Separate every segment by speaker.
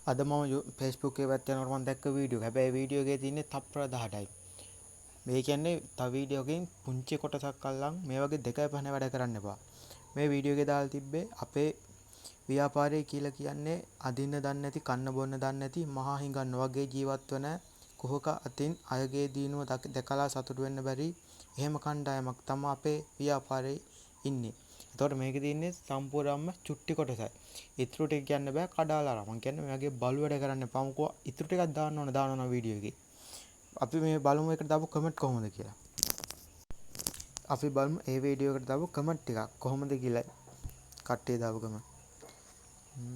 Speaker 1: අද මම Facebook එකේ පැත්ත යනකොට මම දැක්ක වීඩියෝ එක. හැබැයි වීඩියෝ එකේ තියෙන්නේ තප්පර 18යි. මේ කියන්නේ තව වීඩියෝ එකකින් පුංචි කොටසක් අල්ලන් මේ වගේ දෙකයි පහන වැඩ කරන්න එපා. මේ වීඩියෝ එකේ දාලා තිබ්බේ අපේ ව්‍යාපාරය කියලා කියන්නේ අදින්න දන්නේ නැති, කන්න බොන්න දන්නේ නැති, මහා හිඟන්න වගේ ජීවත් වන කුහක අතින් අයගේ දිනුව දැකලා සතුටු වෙන්න බැරි එහෙම කණ්ඩායමක් තමයි අපේ ව්‍යාපාරේ ඉන්නේ. එතකොට මේකේ තියෙන්නේ සම්පූර්ණයෙන්ම චුට්ටි කොටසයි. ඉතුරු ටික කියන්න බෑ කඩාලා අරන්. මං කියන්නේ මේ වගේ බලු වැඩ කරන්න එපා. මොකෝ ඉතුරු ටිකක් දාන්න ඕන දාන්න ඕන වීඩියෝ එකේ. අපි මේ බලමු එකට දාපු කමෙන්ට් කොහොමද කියලා. අපි බලමු ඒ වීඩියෝ එකට දාපු කමෙන්ට් ටිකක් කොහොමද කියලා. කට්ටිය දාපු කමෙන්ට්.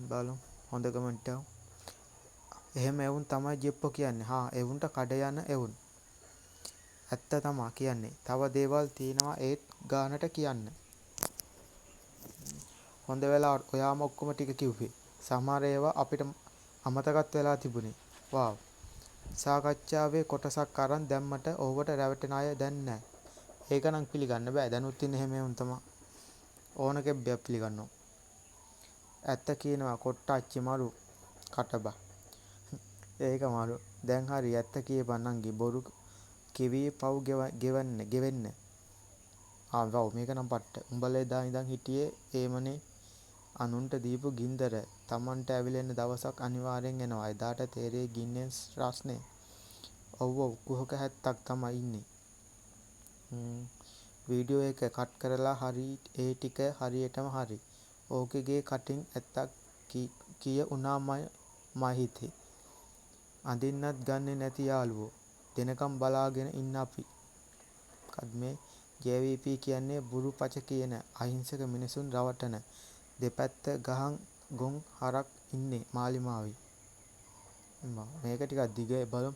Speaker 1: බලමු හොඳ කමෙන්ට් එකක්. එහෙම එවුන් තමයි ජෙප්පෝ කියන්නේ. හා එවුන්ට කඩ යන එවුන්. ඇත්ත තමා කියන්නේ. තව දේවල් තියෙනවා ඒත් ගානට කියන්න. හොඳ වෙලාවට ඔයාම ඔක්කොම ටික කිව්වේ. සමහර ඒවා අපිට අමතකත් වෙලා තිබුණේ. වාව්. සාකච්ඡාවේ කොටසක් අරන් දැම්මට ඔහුවට රැවටෙන අය දැන් නෑ. ඒක නම් පිළිගන්න බෑ. දැනුත් ඉන්නේ එහෙම එවුන් තමා. ඕන කෙබ්බයක් පිළිගන්නවා. ඇත්ත කියනවා කොට්ටාච්චි මරු කටබා. ඒක මරු. දැන් හරි ඇත්ත කියපන් නංගි බොරු කිවි පව් ගෙවන්න ගෙවෙන්න. ආ වව් මේක නම් පට්ට. උඹලා එදා ඉඳන් හිටියේ ඒමනේ අනුන්ට දීපු ගින්දර තමන්ට ඇවිලෙන දවසක් අනිවාර්යෙන් එනවා. එදාට තේරෙයි ගින්නෙන් රස්නේ. ඔව් ඔව් කුහක හැත්තක් තමයි ඉන්නේ. වීඩියෝ එක කට් කරලා හරි ඒ ටික හරියටම හරි. ඕකගේ කටින් ඇත්තක් කිය උනා මයි හිතේ. අඳින්නත් ගන්නෙ නැති යාළුවෝ. දෙනකම් බලාගෙන ඉන්න අපි. මොකද්ද මේ JVP කියන්නේ බුරු පච කියන අහිංසක මිනිසුන් රවටන දෙපැත්ත ගහන් ගොන් හරක් ඉන්නේ මාලිමාවේ. මේක ටිකක් දිගයි බලමු.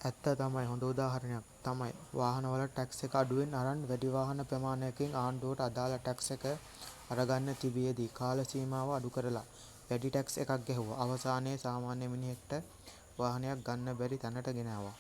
Speaker 1: ඇත්ත තමයි හොඳ උදාහරණයක් තමයි වාහනවල ටැක්ස් එක අඩුවෙන් අරන් වැඩි වාහන ප්‍රමාණයකින් ආණ්ඩුවට අදාළ ටැක්ස් එක අරගන්න තිබියදී කාල සීමාව අඩු කරලා වැඩි ටැක්ස් එකක් ගැහුවා. අවසානයේ සාමාන්‍ය මිනිහෙක්ට වාහනයක් ගන්න බැරි තැනට ගෙනාවා.